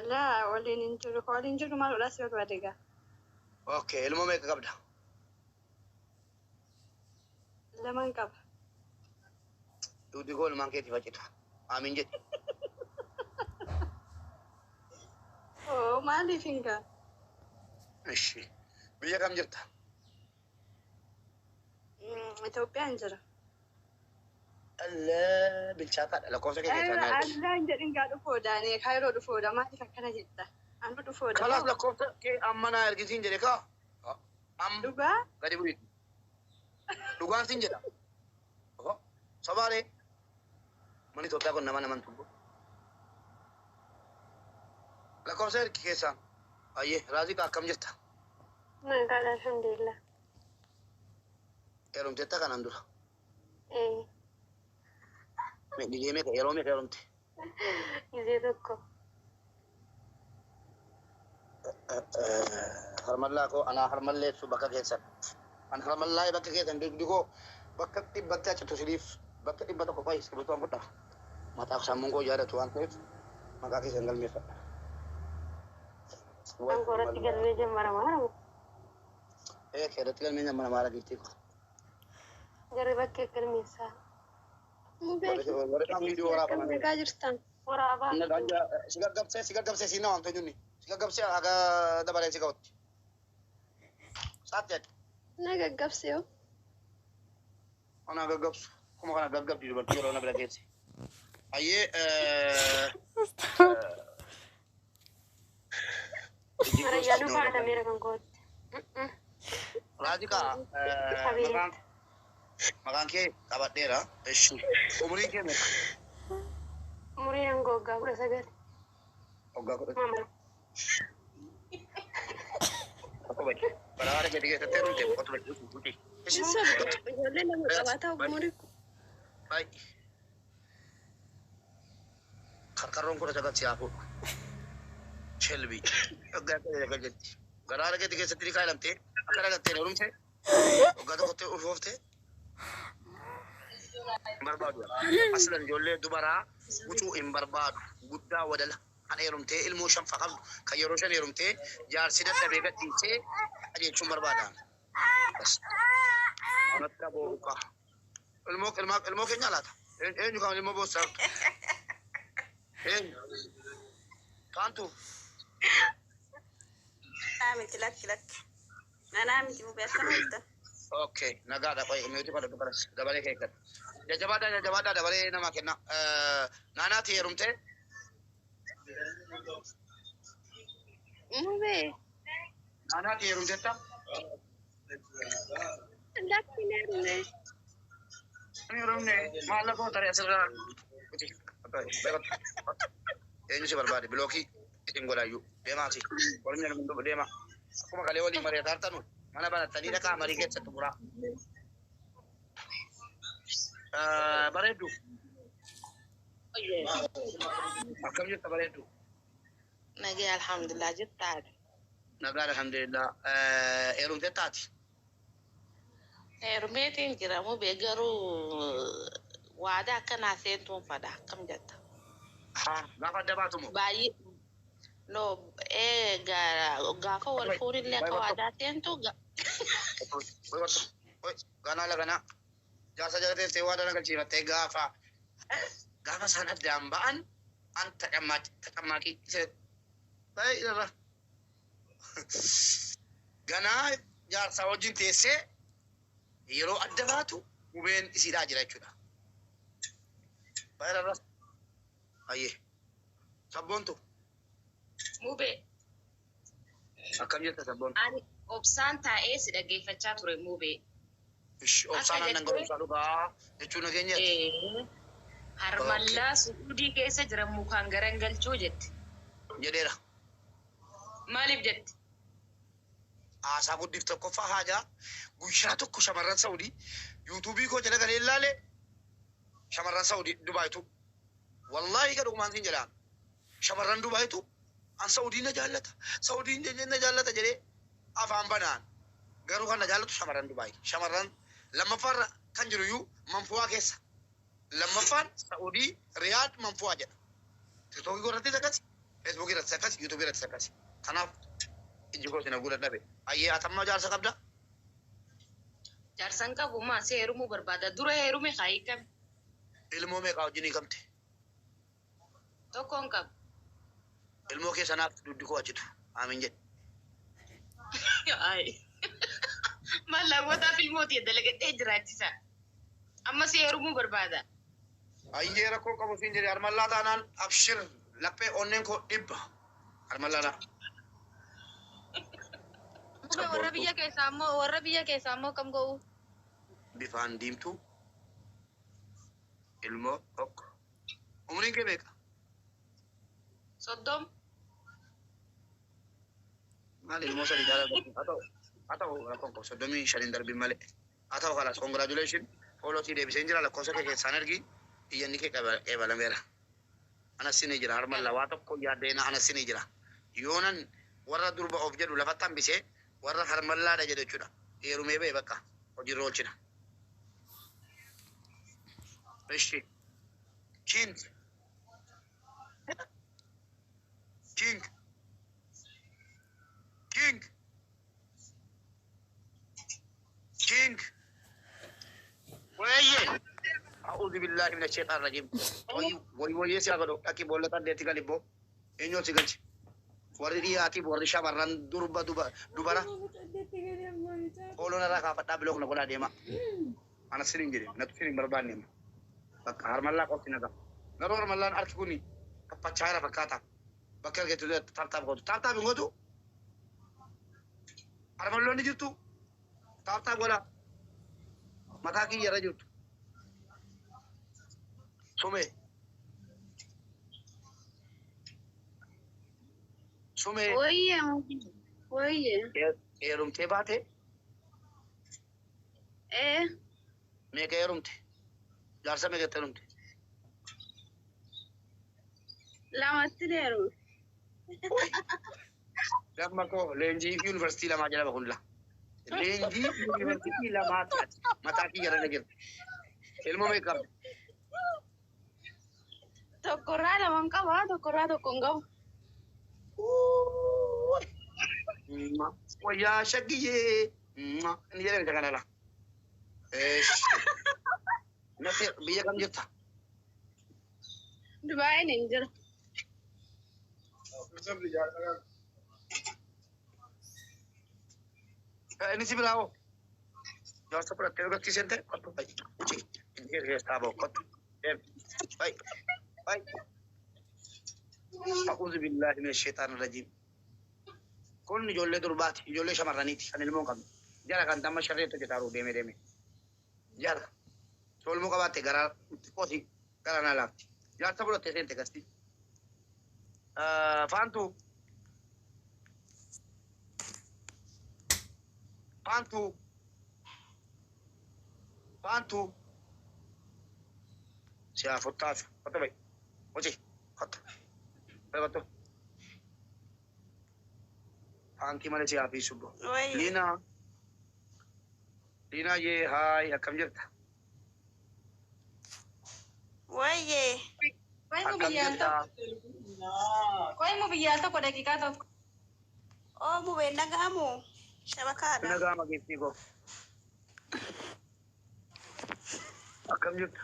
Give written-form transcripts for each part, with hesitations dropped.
Laa waliin hin jiru. Ka waliin jiru maal godhaa si barbaade egaa. Okay, ilmoo meeqa qabda? Laman qaba. Duudi koo ilmaan keetiif haa citu. Amiin jedhi. Oo maaliif hin gaa? Ishi. Biyya kam jirta? Itoophiyaan jira. Allee bilchaataadha. Lakkoofsa kee keessaa naa ergi. Allaa hin jedhin gaa dhufooda. Ani Kaayiroo dhufooda. Maaliif akkana jetta? Anu dhufooda. Kalaas lakkoofsa kee amma naa ergi siin jedhe kaa. Amma Dhugaa? gadi bu'i. Dhugaan siin jedha. Oho. Sobaaree. Manni Itoophiyaa kun nama naman tubbu. Lakkoofsa ergi keessaan. Ayyee Raaziqaa akkam jirta? Nagaadha alhamdulillah. Heerumteetta kanaan dura. Ee, Gizee meeqa yeroo meeqa heerumte? gizee tokko. Harmallaa koo anaa harmalleessu bakka keessan. An harmallaa bakka keessan dugdi koo bakka dhibbatti achitu siniif bakka 100 qofa iskibirtoon fudha. Mataaf sammuun koo jaallatu waan ta'eef maqaa keessan galmeeffadha. Way Kan koorratti harmallaa. galmee jammarama haramu. Ee keerratti galmee nyammana maara giiftii koo. Jarri bakkee galmeessaa. Mubee Warri kaan viidiyoo akkam waraabamanii. nagaa jirtan? Waraabaa Inni si gaggabsee si gaggabsee si nama hamtu junni. Si gaggabsee haga dabareen si ga'utti. Saatti ati. Na gaggabsee hoo? Ana gaggabsu. Kuma kana gaggabdi dubartii yeroo na bira geesse. Ayyee Marayyaaluu kaa'atameera kan kootti. Raaziqaa maqaan maqaan kee qabadheera. Ishi. Umriin kee meeqa? Umuriin hanga waggaa 19. Waggaa 10. Mama. Tokko badi. Bara haadha keetii keessatti heerumte qotu badi. Uti. Ishi. Hin sobdu. Ijoollee lama qabaataa umurii Baay'ee. Karkarroon 19 si haa fuudhu. Shelby. Waggaa 19 jetti. Gara haadha keetii keessatti ni kaaylamte. Akka dhalattee heerumte. Waggaa tokkotti ulfoofte. Hin barbaadu. Aslan ijoollee dubaraa wucuu hin barbaadu. Guddaa wadala. Kan heerumtee ilmoo shan fa qabdu. Kan yeroo shan heerumtee jaarsi dadhabee gadhiisee qajeelchuun barbaada. Bas. Kanatti aboo Ilmoo ilmaa ilmoo keenya laata? Eenyu kan ilmoo boossaa jirtu? Eenyu? Kaantu? Anaa miti lakki lakki. Anaa miti mubee akkam jirta? Okay, nagaadha qoy miyuutii fadhadhu karas dabalee kee eeggadhu. Jajjabaadhaa jajjabaadhaa dabalee namaa kenna. Naanaati heerumtee? Mubee Naanaati heerumteetta? lakki hin heerumne. Hin heerumne maal lafoo taree asirraa? Kuti. Eenyu si barbaade bilookii isin godhaayyuu deemaati. Warri nama hundumaa deema. Akkuma kalee waliin mari'ataa jirtanu mana banattanii dhaqaa marii keessatti muraa. Bareeddu. Akkam jirta bareeddu? Nagee alhamdulillah jirtaadha. Nagaan alhamdulillah. Heerumtee taati. Heerumeetiin jira mubee garuu waadaa akkanaa seentuun fadha akkam jetta. Haa gaafa adda baatu moo? Baay'ee no ee gaafa wal fuunillee akka waadaa seentu Ganaa laganaa. Jaarsa jala teessee waadaa na galchiifattee gaafa gaafa isaan addaan ba'an an taqammaaqii irra. Ganaa jaarsaa wajjin teessee yeroo adda baatu qubeen isiidhaa jira jechuudha. Baay'ee irra. Ayyee. Sabboontu. Mubee. Akkam jirta sabboontu? Ani obsaan taa'ee si dhaggeeffachaa ture mubee. Ishi obsaan aannan garumsaa dhugaa jechuun nageenyaati. Harmallaa Suudii keessa jiran mukaan garan galchuu jette. Jedheera. Maaliif jette? Haasaa guddiif tokkoffaa haajaa guyyaa tokko shamarran Saudii yuutuubii koo jala galee ilaale shamarran Saudii Dubaayitu. Wallaahi ka dhugumaan siin jedhaan shamarran Dubaayitu an Saudii na jaallata Saudiin na jaallata jedhee afaan banaan garuu kan na jaallatu shamarran Dubaay shamarran lammaffaarra kan jiru iyyuu Manfuwaa keessa lammaffaan Saudii Riyaad Manfuwaa jedha. Tiktookii irrattis akkasi Feesbuukii irrattis. irratti akkas, yuutuubii irratti akkas. Kanaaf ijji koo sin arguu dadhabe. Ayyee, atammaa jaarsa qabda? Jaarsan qabu, maa si heerumuu barbaada. Dura heerume haa hiikame. Ilmoo meeqaa wajjin hiikamte? Tokkoon qabu. Ilmoo kee sanaaf duddi koo achitu. Aamin jedhe. Ay. Maallaqootaaf ilmooti dalagadhee jiraachisa. Amma si heerumuu barbaada. Ayyee, rakkoo qabu siin jedhe. Harmallaa taanaan abshir, laphee onneen koo 100. Harmallaadha. Mube, warra biyya keessaa immoo kam ga'u? Bifaan diimtuu, ilmoo tokko. Umriin kee meeqa? 30. Maal, ilmoo sadii caalaa? Haa ta'u, rakkoon qabu, 35n darbiin malee. Haa ta'u, kalaas, congratulation. Follow sii deebiseen jira, lakkoofsa kee keessaan ergi, iyyanni kee qeebalameera. Anas ni jira, harmalla waa tokko yaaddeena, anas ni jira. Yoonan warra durba of jedhu lafatti hambisee warra harmallaadha jedhu jechuudha. Heerumee ba'e, bakka hojiirra oolchina. Ishi. King. King. King. King. Wayye. أعوذ بالله من الشيطان الرجيم. Way way way, si agadho dhaqi boolla xaddeetti galibbo. Eenyuun si galche? Warri dhiyaatiif warri shamarran durba dubara. Follow narraa kaafadhaa, block na godhaa deema. Ana sin hin jedhe, natu sin hin barbaanne amma. Bakka harmallaa qofti nagaa. Garuu harmallaan harki kun kaffachaa jira fakkaata. Bakka argattu tap tap gootu. Tap tap hin gootu. Harmalloonni jirtu. Tap tap godhaa. Mataa kiyya irra jirtu. Sume. Sume. Wayye, wayye. Heerumtee baate? Ee. Meeqa heerumte? Jaarsa meeqatti heerumte? Lamatti heerume. Damma koo, leenjii yuunivarsiitii lamaa jedhama kun la. Leenjii yuunivarsiitii lamaa taate mataa kiyya irra jirti. Ilmoo meeqa qabdi? Tokkorraa lama hin qaba, tokkorraa tokko hin qabu. Wayyaa shaggiyyee inni jedhame isa kana la. Natti biyya kam jirta? Dubaayin hin jira. Inni si biraa hoo? Jaarsa fudhattee dhugaatti seente? Kottu, bayi. Uci. Inni keessaa bahu, kottu. Deemi. Bayi. Bayi. أعوذ بالله من الشيطان الرجيم. Kun ijoollee durbaati, ijoollee shamarraniiti kan ilmoo hin qabne. Jara kan tamma sharreetti hojjetaa jiru deeme deeme. Jara. Soo ilmoo qabaatte garaa xiqqooti gara naa laafti. Jaarsa fudhattee seente gasti. Faantuu. Faantuu. Faantuu. Siyaa fottaatu. Kottu, bayi. Hojii. Kottu. Bayi, kottu. Faantii malee siyaa fi subbo. Wayye. Liinaa. Liinaa yee, haay, akkam jirta? Wayye. Qoy mu Akkam biyyaan jirta? tokko. Qoy mu biyyaan tokko, daqiiqaa tokko. Oo, mubeen dhaga'amu. Shabakaadha. Nagaa mageettii koo. Akkam jirta?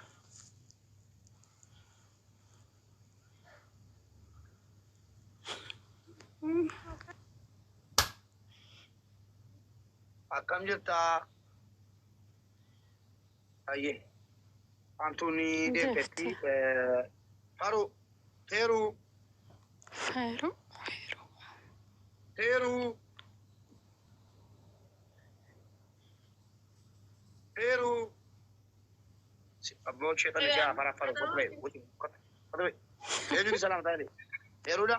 Akkam jirta? Ayyee. Faantuun deemteetti. Faru. Teeruu. Feeruu, feeruu. Teeruu. Teeruu. Abboon sheexan ishee afaan afaan kottu bahe. Kottu, kottu bahe. Eenyuun salaam ta'e? Teeruudha.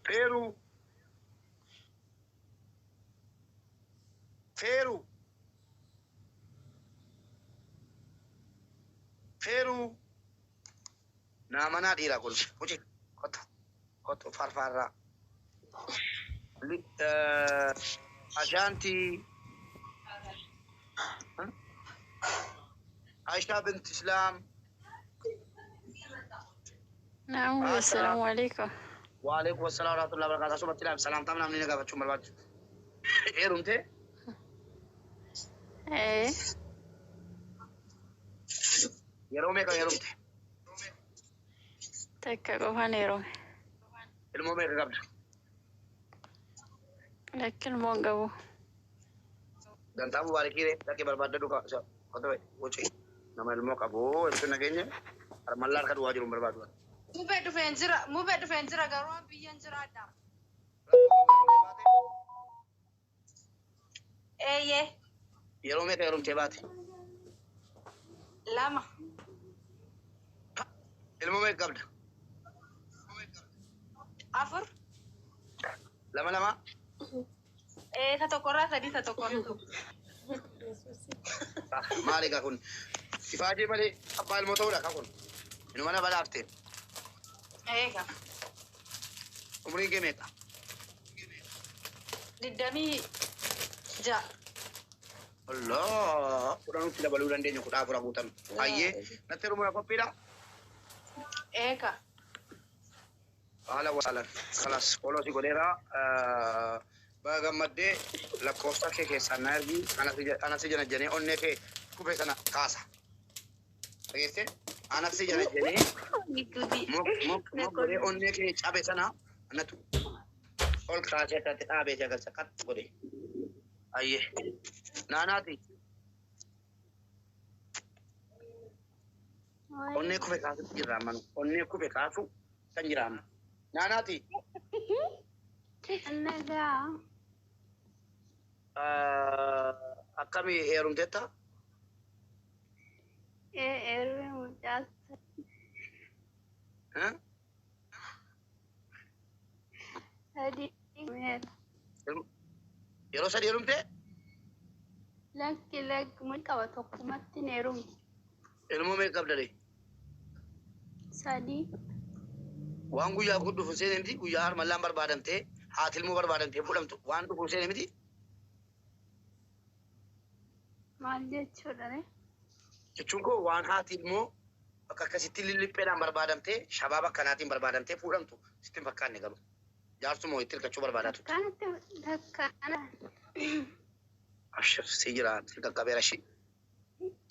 Feeruu. Feeruu. Feeruu. Naamanaa dhiiraa kun. Hojii. Kottu. Kottu farfaarraa. Ashaantii. Aishaa bint Islaam. Naam, assalaamu alaikum. Waalaikum assalam warahmatullahi wabarakatuh. Asumatti ilaam salaamtaa namni na gaafachuun barbaachisu. Heerumtee? Ee, Yeroo meeqa heerumte? Takka qofaan heerume. Ilmoo meeqa qabda? Lakki, ilmoo hin qabu. Gantaa mubaarikii dhaqee barbaadda duukaa qotta wuci. Nama ilmoo qabu jechuun nageenya harmallaa harka duwwaa jiru hin barbaadu. Mubee dhufeen jira. Mubee dhufeen jira, garuu an biyyan jiraadha. Eeyyee. Yeroo meeqa heerumtee baate? Lama. Ilmoo meeqa qabda? Afur. Lama lama. Ee, ta tokkorraa sadii, ta tokkorraa tokko. Maali egaa kun? Ifaajee malee abbaa ilmoo ta'uudha kaa kun. Inuma na badhaafte. Eega. Umriin kee meeqa? 26. Allah, 10 nutti dabaluu dandeenya, 14 guutan. Ayyee, natti heerumuu qophiidha? Eega. Haala wasaalan. Kalas, follow si godheera. Baga gammaddee, lakkoofsa kee keessaan na ergi. Anasi jana jenee onnee kee kufe sana kaasa. Dhageessee? Anasi jana jenee mok mok mok godhee onnee kee cabe sana anatu ol kaasee akkatti dhaabee si agarsiisa kat godhe. Ayyee. Naanaati. Onnee kufe kaasutti jirra amma nu. Onnee kufe kaasu kan jira amma. Naanaati. Nagaa. Akkami, heerumteetta? Ee, heerume, mucaa sadii heerumeera. Yeroo sadi heerumte? Lakki, lakki, mucaa qaba, tokkumatti hin heerumne. Ilmoo meeqa qabda ree? Sadii. Waan guyyaa kun dhufu seene miti, guyyaa harmallaan barbaadamtee, haati ilmoo barbaadamtee fuudhamtu waan dhufu seene miti. Maal jechuudha ree? Jechuun koo waan haati ilmoo bakka akkasitti lillipheedhaan barbaadamtee, shabaaba akkanaatiin barbaadamtee fuudhamtu sitti hin fakkaanne garuu. Jaarsuma itti hirkachuu barbaadaa turte. Akkanatti takkaana. Abshir, si jira, si qaqqabeera shi.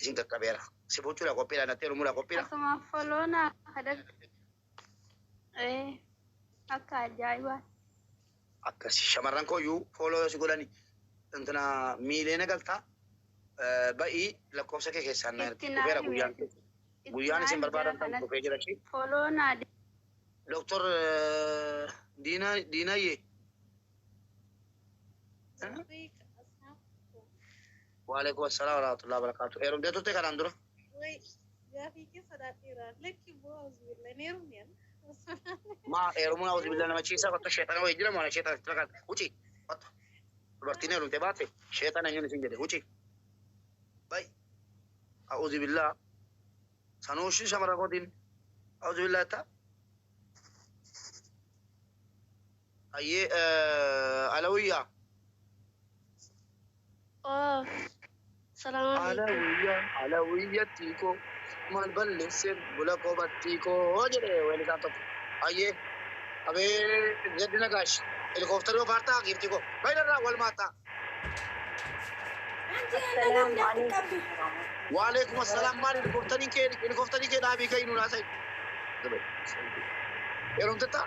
Isin qaqqabeera. Si fuuchuudha qophiidha, natti heerumuudha qophiidha. Asuma follow naa kadhadhu. Ee, akka ajaa'ibaa. Akkasi shamarran kooyyuu follow si godhani. Intina miileena galtaa ba'ii lakkoofsa kee keessaan na ergi. Itti naa Dhufeera hime. guyyaan. Itti Guyyaan naa isin hime jara barbaadan kanatti. dhufee jira shi. Follow naa. Doktor Diinaa Diinayyee. Waalaikum assalam warahmatullahi wabarakatuh. Heerumtee turte kanaan dura? Gaafii keessa dhaadheera. Lakki bu'aa uzbilla ni heerumne. Maa heerumuun auzubillah nama ciisaa kottu, sheexana wayii jira moo sheexana sitti fakkaata? Wuci kottu. Dubartiin heerumtee baate sheexana eenyuun isin jedhe, wuci. Bay. Auzubillah. Sanuushi shamara kootiin auzubillah jetta. Ayyee, Alawiyyaa. Oh, salaamu alaikum. Alawiyyaa, Alawiyyatti koo maal balleesseen bula koobatti koo jedhe weellisaan tokko. Ayyee, abee gaddi nagaash. Helikoophtarii ofaartaa giiftii koo. Baay'inarraa wal maataa. Assalaamu alaikum. Waalaikum assalaam, maal helikoophtarii kee dhaabii ka'ii nuun haasa'i. Heerumtetta?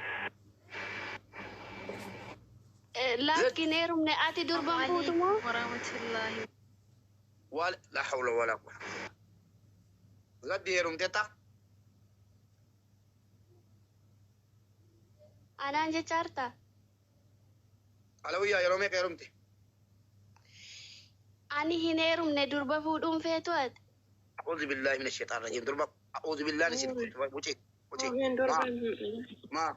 Lakkin, heerumne. Ati durban fuutu moo? Warahmatullahi. Wal la hawla wala quwwata. Gaddi, heerumtetta? Anaan jechaarta? Alawiyyaa, yeroo meeqa heerumte? Ani hin heerumne, durba fuudhuun feetu ati. أعوذ بالله من الشيطان الرجيم. Durba أعوذ بالله isin wuci wuci. Maa maa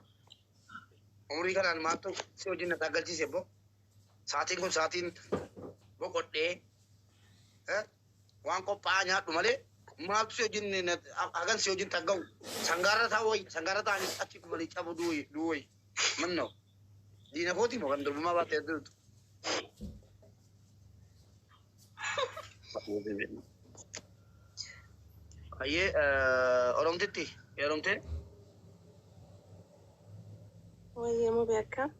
umrii kanaan maaltu si wajjin na taagalchiise bo? Saatiin kun saatiin boqodhee waan qophaa'aa nyaadhu malee maaltu si wajjin hagan si wajjin tagga'u, sangaarra taa'u wayi, sangaarra taa'anii achi malee cabu du'u wayi mannoo diina kooti moo kan durbummaa baattee jirtu. Ayyee, Oromtitti heerumte? Wayyee mubee akkam?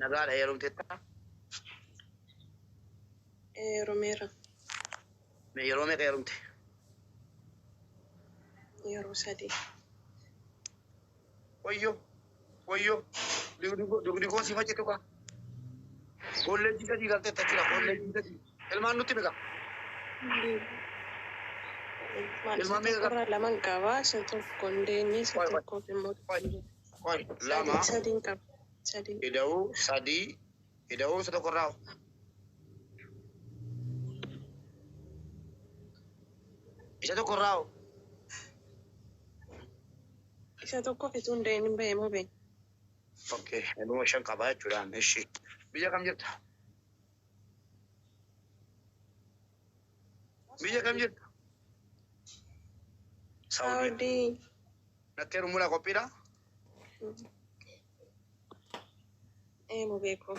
Nagaadha heerumteetta? Heerumeera. Yeroo meeqa heerumte? Yeroo 3. Wayyo wayyo dugdi koo si facitu kaa. Kolleejjii 3 galteetta jechuudha kolleejjii 3. Ilmaan nutti meeqa? Ilmaan isa Ilmaan meeqa tokkorraa qabda? 2 qaba. Isa tokko hin deenye, isa Qoy qoy tokkoof immoo qoy qoy 2 sadiin qaba. 3. Ida'uu 3 ida'uu isa tokkorraa. Isa tokkorraa. Isa tokkoof utuu hin deemin ba'e mubee. Okay, ilmoo 5 qaba jechuudha. Ishi. Biyya kam jirta? Biyya kam jirta? Saawudii. Saawudii. Natti heerumuudhaa qophiidha? Ee mubee koo.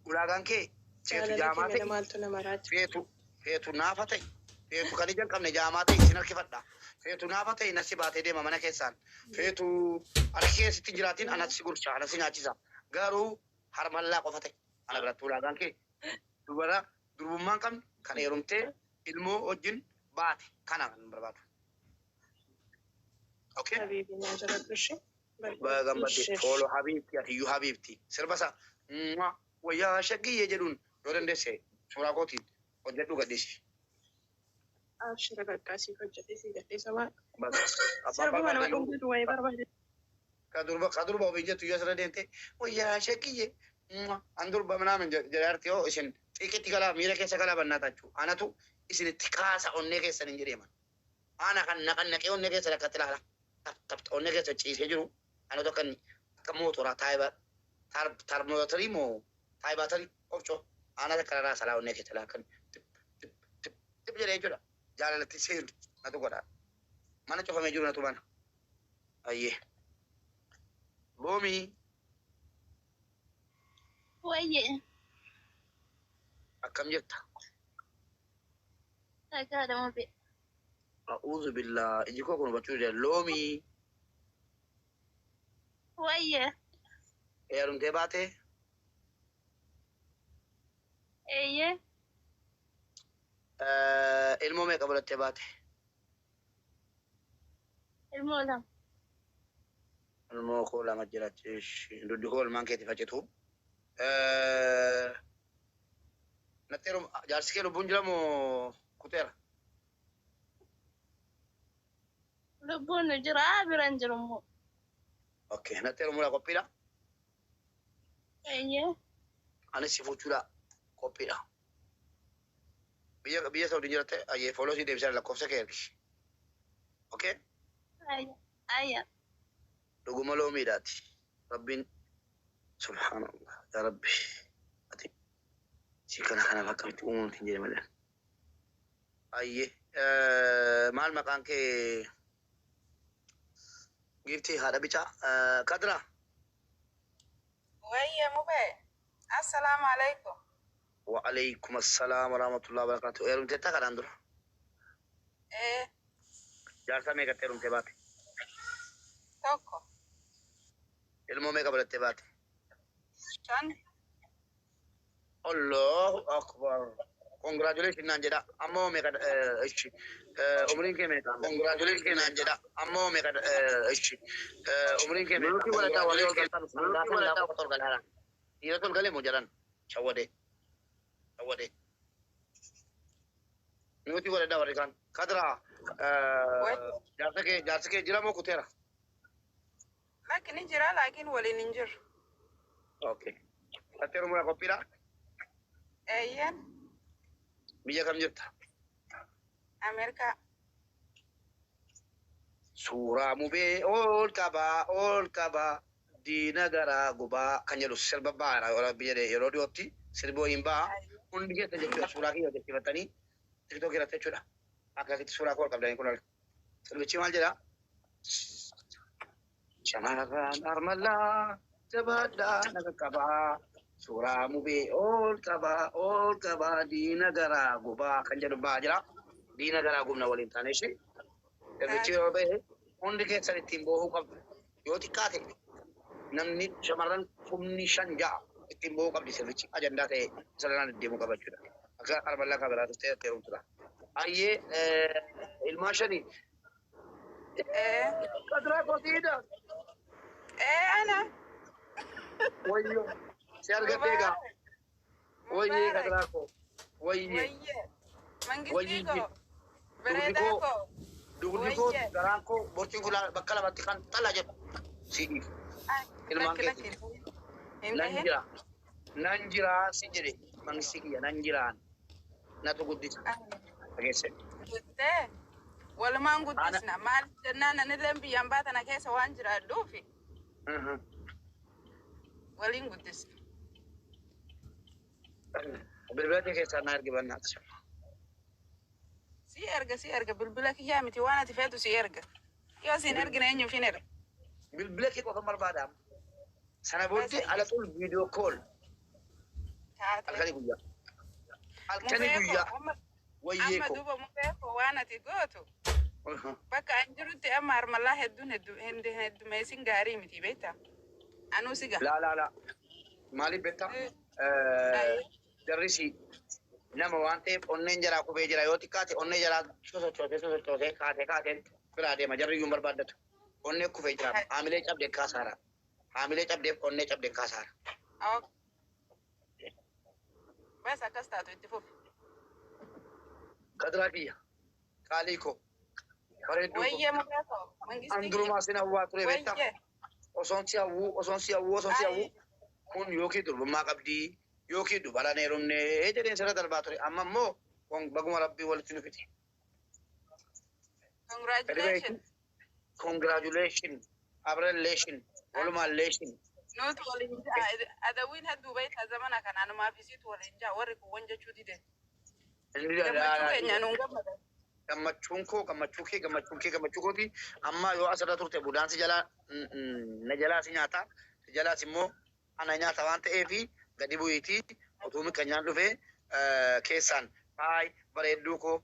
Ulaagaan kee feetu Jaalala kee jaamaa malee ta'e, maaltu nama raacha? feetu feetu naafa ta'e, feetu kan ija hin qabne jaamaa ta'e isin harkifadha. Feetu naafa ta'e nasi baatee deema mana keessaan. Feetu harki keessatti hin jiraatin anas si gursha, anas si nyaachisa. Garuu harmallaa qofa ta'e. Ana biratti ulaagaan kee dubara durbummaa hin qabne kan heerumtee ilmoo wajjin baate kana kan barbaadu. Okay? Habiibi naa jiraadhu ishee. Baga gammadde fooloo habiibti atiyyuu habiibti. Sirba isaa wayyaa shaggiyyee jedhuun yoo dandeesse suuraa kootiin hojjedhu gadhiisi. Abshira bakka siif hojjetee si gadhiisa waan. Bas abbaan Sirbuma nama barbaade iyyuu dhuunfatu wayii barbaade. ka durba ofiin jettu yoo asirra deemte wayyaa shaggiyyee an durba minaamin jedhaarti yoo isin xiiqitti galaa miira keessa galaa bannaa taachuu anatu isinitti kaasa onnee keessan hin jedheeman. Ana kan naqannaqee onnee keessa rakkatti ilaala. Tap onnee keessa ciisee jiru anatu akka inni akka mootoraa taayiba tarmootarii moo taayibaatarii qofcoo ana akka raraa salaa onnee keessa ilaa kan tip tip tip tip jedhee jechuudha. Jaalalatti seenu natu godha. Mana cufamee jiru natu bana. Ayyee. Boomii Wayyee. akkam jirta? Nagaadha mubee. A'uudhu billaa iji koo kun hubachuu dida. Loomii Wayyee. heerumtee baatee Eeyyee. ilmoo meeqa godhattee baate? Ilmoo 2. Ilmoo koo 2 jira. Duddi koo ilmaan keetii facitu. Natti heerum jaarsi kee lubbuun jira moo kuteera? Lubbuun nu jira bira hin jiru immoo. Okay, natti heerumuudhaa qophiidha? Eeyyee. Anis si fuuchuudha qophiidha. Biyya biyya Saawudii jiratte ayyee fooloo si deebisaa lakkoofsa kee ergi. Okay? Ayya. Ayya. Dhuguma loomiidhaati. Rabbiin subhaanallah yaa Rabbi ati si kana kanaaf akkamitti uumamte hin jedhe malee. Ayyee maal maqaan kee giiftii haadha bicaa Kadra Wayye mubee. Assalaamu alaikum. wa alaykum assalaam wa rahmatullahi wa barakatuh. Heerumteettaa kanaan dura Ee jaarsa meeqatti heerumtee baate? 1. Ilmoo meeqa godhattee baate? 5. Allahu akbar. Congratulations naan jedha. Ammoo meeqa ishi umriin kee meeqa? Congratulations naan jedha. Ammoo meeqa ishi umriin kee meeqa? Nuti walataa walii ol galtan sangaa sangaa qofa tol galaara. Dhiira tol galee moo jedhan shawwadee shawwadee. Nuti walataa warri kaan. Kadra jaarsa kee jira moo kuteera? Lakki ni jira laakiin waliin hin jiru. Okay. Ati heerumuudhaa qophiidha? Eeyyeen. Biyya kam jirta? Ameerikaa. Suuraa mubee ol qabaa ol qabaa diina garaa gubaa kan jedhu sirba baara biyya yeroo dhiyootti sirbi wayiin ba'a. Hundi keessa jechuudha suuraa kiyya hojjechiifatanii tiktookii irratti jechuudha. Akkasitti suuraa koo ol qabdanii kun sirbichi maal jedhaa? Shamarran harmallaa jabaadhaa na qaqqabaa suuraa mubee ol qabaa ol qabaa diina garaa gubaa kan jedhu ba'aa jira. Diina garaa gubna waliin taane ishee. Sirbichi yoo ba'e hundi keessan ittiin boohuu qabdu. Yoo xiqqaate Namni shamarran 5,000 ittiin ba'uu qabdi sirrichi ajandaa ta'e isa lanaan deemuu qaba jechuudha. Akka arballaa kan biraa turtee heerumtudha. Ayyee ilmaan shanii. Qadiraa kotiidha. Ee ana. Wayyo si argattee egaa. Wayyee qadiraa koo. Wayyee. Wayyee. Mangistii Wayyee. koo. Bareedaa koo. Dugdi koo Wayyee. garaan koo borciin kun bakka lamatti kan xala jedhu siidhiif. Ilmaan Lakki lakki. keetii. Hin Nan tahin. jira. Nan jira si jedhe mangistii kiyya nan jiraan. Natu guddisa. Dhageesse. Jettee walumaan guddisna. Maal jennaan anillee biyyaan baatana keessa waan jiraadhuufi waliin guddisna. Bilbila kee keessaa na ergi bannaati. Si erga, si erga, bilbila kiyyaa miti, waan ati feetu si erga. Yoo siin ergine eenyuuf hin erga? Bilbila kee qofa barbaada. Sana booddee ala xul video call. Taate. Halkanii guyyaa. Halkanii Mubee koo guyyaa. amma Wayyee amma koo. duuba mubee koo waan ati gootu bakka an jirutti amma harmallaa hedduun heddumeessin gaarii miti beektaa? Anuu si gaha. Laa laa laa. Maaliif beektaa? Jarrisi nama waan ta'eef onneen jaraa kufee jira yoo xiqqaate onnee jaraa sosochoosee sosochoosee kaatee kaatee biraa deema jarri iyyuu hin barbaaddatu. Onnee kufee jira. Haamilee cabdee kaasaara. Haamilee cabdeef onnee cabdee kaasaara. Bas akkas taatu itti fufi. Qadiraa kiyya. Qaalii koo. Bareedduu koo. Wayyee mubee koo mangistii An durumaa sin hawwaa ture beektaa? Wayyee. Osoon si hawwuu osoon si hawwuu osoon si hawwuu kun yookiin durbummaa qabdii yookiin dubaraan heerumnee jedheen sirra darbaa ture. Amma immoo baguma rabbii walitti nu fide. Congratulations. Congratulation. Abrelation. Walumaalleeshin. Nuti waliin jaa adawiin hedduu beektaa zamana kana anumaaf isiitu waliin jaa warri kun wan jechuu dide. Gammachuu keenya nuun gammada. Gammachuun koo gammachuu kee gammachuu kee gammachuu kooti. Amma yoo asirra turte budaan si jalaa na jalaa si nyaata. Si jalaas immoo ana nyaata waan ta'eefi gadi bu'iitii utuu miqqanyaan dhufee keessaan haay bareedduu koo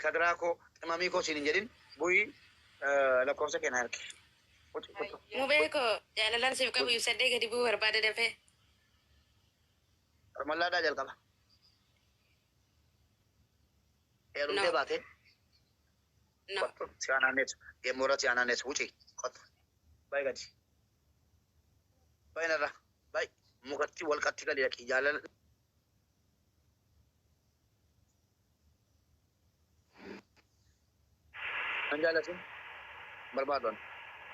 kadiraa koo qimamii koo siin hin jedhin bu'ii lakkoofsa kee na erge. Mubee koo jaalalaan siif qabu ibsadhee gadi bu'uu barbaada dafee. Harmallaadhaa jalqaba. Heerumtee baatee. No. Si aanaanees geemmoora si aanaanees wuci qotta. Baay'ee gadi. Baay'ee narra. Baay'ee mukatti wal qatti gadi dhaqi jaalala. Kan jaalatin barbaadan.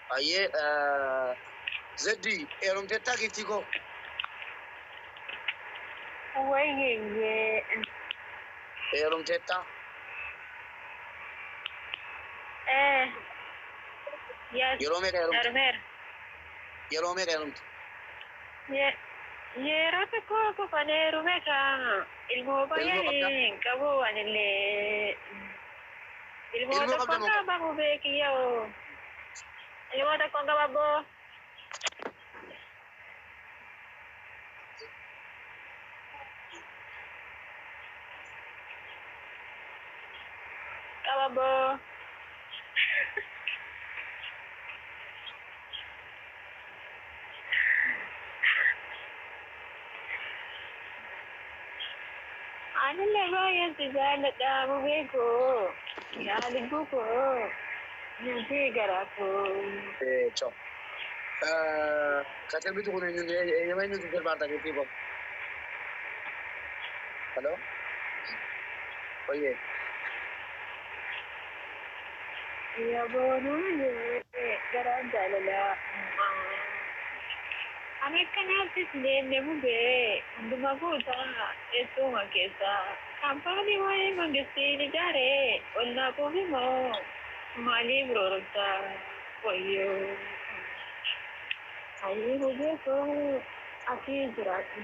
Baay'ee zeddi heerumteettaa giiftii koo. Wayyee. Heerumteettaa. Eh. Yes. Yeroo meeqa heerumte? Heerumeera. Yeroo meeqa heerumte? Yeroo tokko qofaan heerume kaa ilmoo baay'ee hin qabu anillee. Ilmoo Ilmoo tokko qabda moo? qaba mubee kiyyoo. Ilmoo tokko qaba boo. Qaba boo. Anillee baay'een si jaalladha mubee koo. Yaa lubbuu koo. Nuti garaa koo. Ciao. Ka sirbitu kun eenyuun eeyyama eenyutu sirbaarta giiftii koo? Hello? Oyyee. Yaa boonuu garaan jaalalaa. Ani akkanaattis deemne mubee hunduma guutaa eessuma keessaa. Kaampaanii waa'ee mangistiin ijaaree ol naaquuf immoo maaliif roorobtaa wayyoo. Ayyee mubee koo ati jiraatu.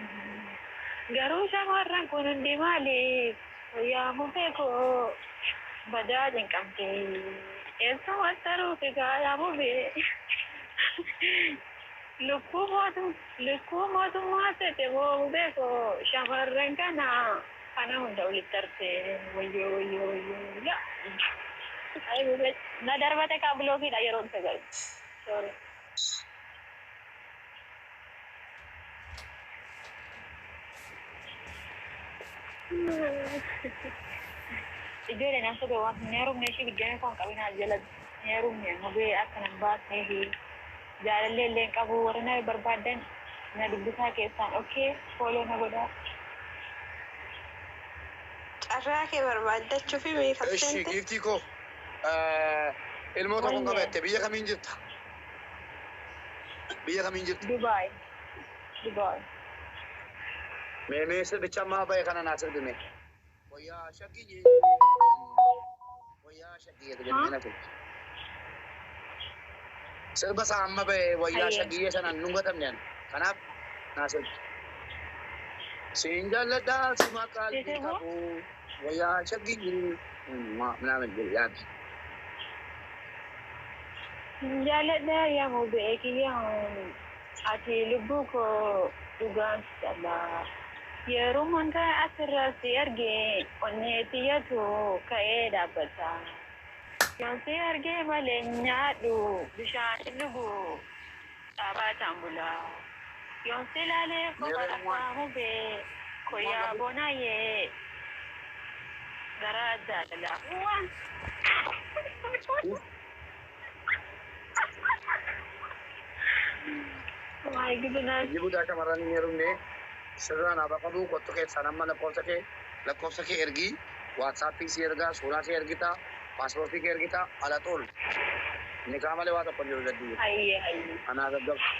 Garuu shamarran kun hundi maaliif yaa mubee koo badaa jinqamte. Eessuma taruuf egaa yaa mubee. Lukkuu mootummaa seete moo mubee koo shamarran kana kana hunda walitti tartee wayyoo wayyoo wayyoo yaa. Ayi mubee na darbate kaa bilookiidha yeroo dhufe galu. Sorry. Ijoollee nama soba waan hin heerumne ishee biddeena koo hin qabin haa jala hin heerumne mubee akka nan baasnee fi jaalallee illee hin qabu warra na barbaadan na dubbisaa keessaan okay follow na godhaa. Carraa kee barbaaddachuu fi meeqaf Eshi seente? giiftii koo ilmoo tokko Wayye. qabatte biyya kamiin jirta? Biyya kamiin jirta? Dubaay. Dubaay. Mee mee sirbicha ammaa bahe kana naa sirbi mee. Wayyaa shaggii wayyaa shaggii jedhu jedhu na sirbi. Sirba isaa amma bahe wayyaa Hayyee. shaggii sanaan nun gatamne ani. Kanaaf naa sirbi. Siin jaalladhaa suma qalbii Sirbu? qabu wayyaa shaggii ምናምን yaaddi. Jaaladha yaa mubee kiyya ati lubbuu koo dhugaan si callaa. Yeroo wanta asirraa si arge onnee tiyyatu ka'ee dhaabbata. Yoon si arge malee nyaadhu bishaan hin dhugu dhaabataan bula. Yoon si ilaalee qofa lafaa mubee koyyaa bonaayyee garaa jaalala. Waan. My goodness. Jibuutaa shamarran hin heerumne sirraan haa baqatu kottu keessaan amma lakkoofsa kee ergii WhatsAppii si ergaa suuraa si ergita paaspoortii kee ergita ala xol nikaa malee waa tokko hin jiru gaddii Hayyee hayyee. anaa gaggabsu.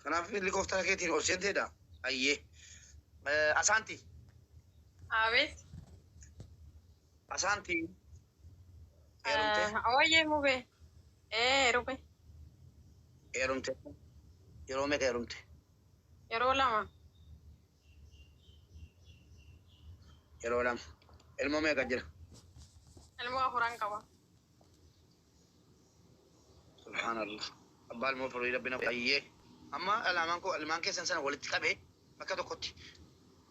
Kanaaf lakkoofsa keetiin ol seenteedha. Hayyee. Asaanti. Abeet. Asaanti. Heerumte. Oye mube. Heerume. Heerumte. Yeroo meeqa heerumte? Yeroo lama. Yeroo lama. Ilmoo meeqa jira? Ilmoo afuran qaba. Subhaanallah. Abbaa ilmoo furii rabbina hayyee. Amma ilmaan koo ilmaan keessan sana walitti qabee bakka tokkotti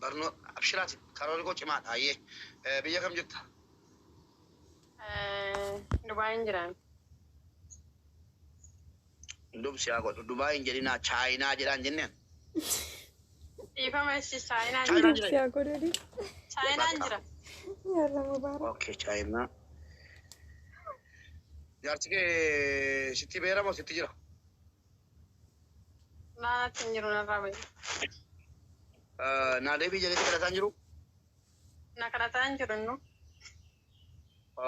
barnoo abshiraati karoorri koo cimaadha hayyee. Biyya kam jirta? Dubaayin jiraan. Dubsi haa godhu. Dubaay hin jedhinaa Chaayinaa jedhaan jenneen. Dhiifama ishii Chaayinaan Chaayinaa jira. jira. Siyaa godhani. Chaayinaan jira. Yaalla mubaarak. Okay, Chaayinaa. Jaarsi kee sitti beera moo sitti jira? Naanatti hin jiru narraa bahe. Naa deebii jedhee si kadhataa hin jiru? Na kadhataa hin jiru innu.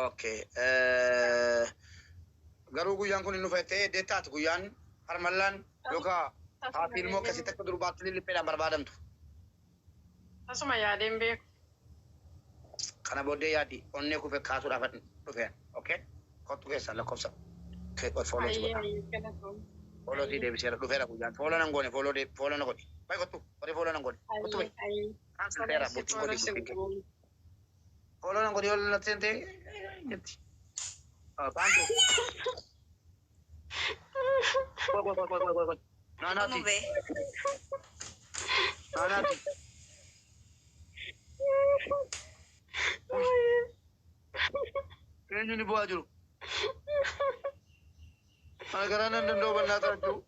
Okay. Garuu guyyaan kun hin dhufe ta'ee taatu guyyaan harmallaan yookaan haati ilmoo akkasitti akka durbaatti lillipheedhaan barbaadamtu. Tasuma yaadeen beeku. Kana booddee yaaddi onnee kufe kaasuudhaaf dhufeen. Okay? Kottu keessan lakkoofsa. Follow si Hayyee godha. hayyee galatoom. Follow si deebiseera dhufeera guyyaan. Follow nan goone follow follow na godhi. Bai kottu. Warri follow nan goone. Kottu bai. Hayyee hayyee. Cancel ta'eera bultiin godhi Follow si bultiin kee. godhu. Follow nan godhi yoo natti seentee jetti. Paantu. Koi koi koi koi koi koi. Naanaati. Mubee. Naanaati. Eenyu ni bu'aa jiru? Ana garaa nan danda'u bannaa taachuu.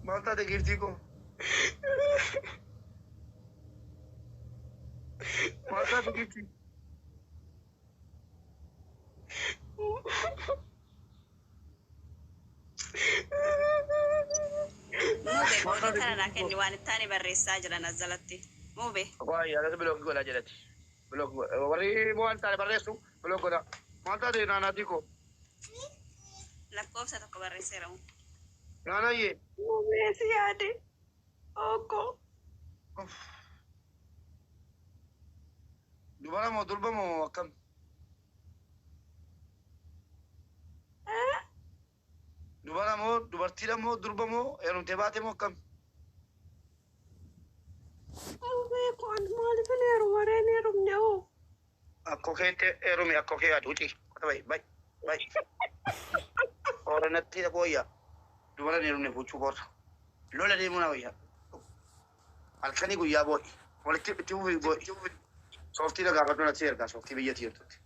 Maal taate giiftii koo? Maal taate giiftii? Mube qoodii kana naa kenni waan itti aane barreessaa jiran as jalatti. Mube. Waayee alatti block godhaa jedhati. Block warri waan taane barreessu block godhaa. Maal taate naanaatii koo? Lakkoofsa tokko barreesseera. Naanayyee. Mubee si yaade. Okkoo. Dubara moo durba moo akkam? Dubara moo dubartiidha moo durba moo heerumtee baate moo akkam? Mubee koo ani maaliif hin heeruma ree hin heerumne hoo? Akkoo keetti heerumi akkoo kee yaadu uci. Kota bai bai bai. Hooranatti booyya. Dubara hin heerumne fuuchuu koorra. Lola deemuu na wayya. Halkanii guyyaa boo'i. Walitti itti fufi godhi. Sooftii na gaafadhu natti ergaa sooftii biyyatti jirtutti.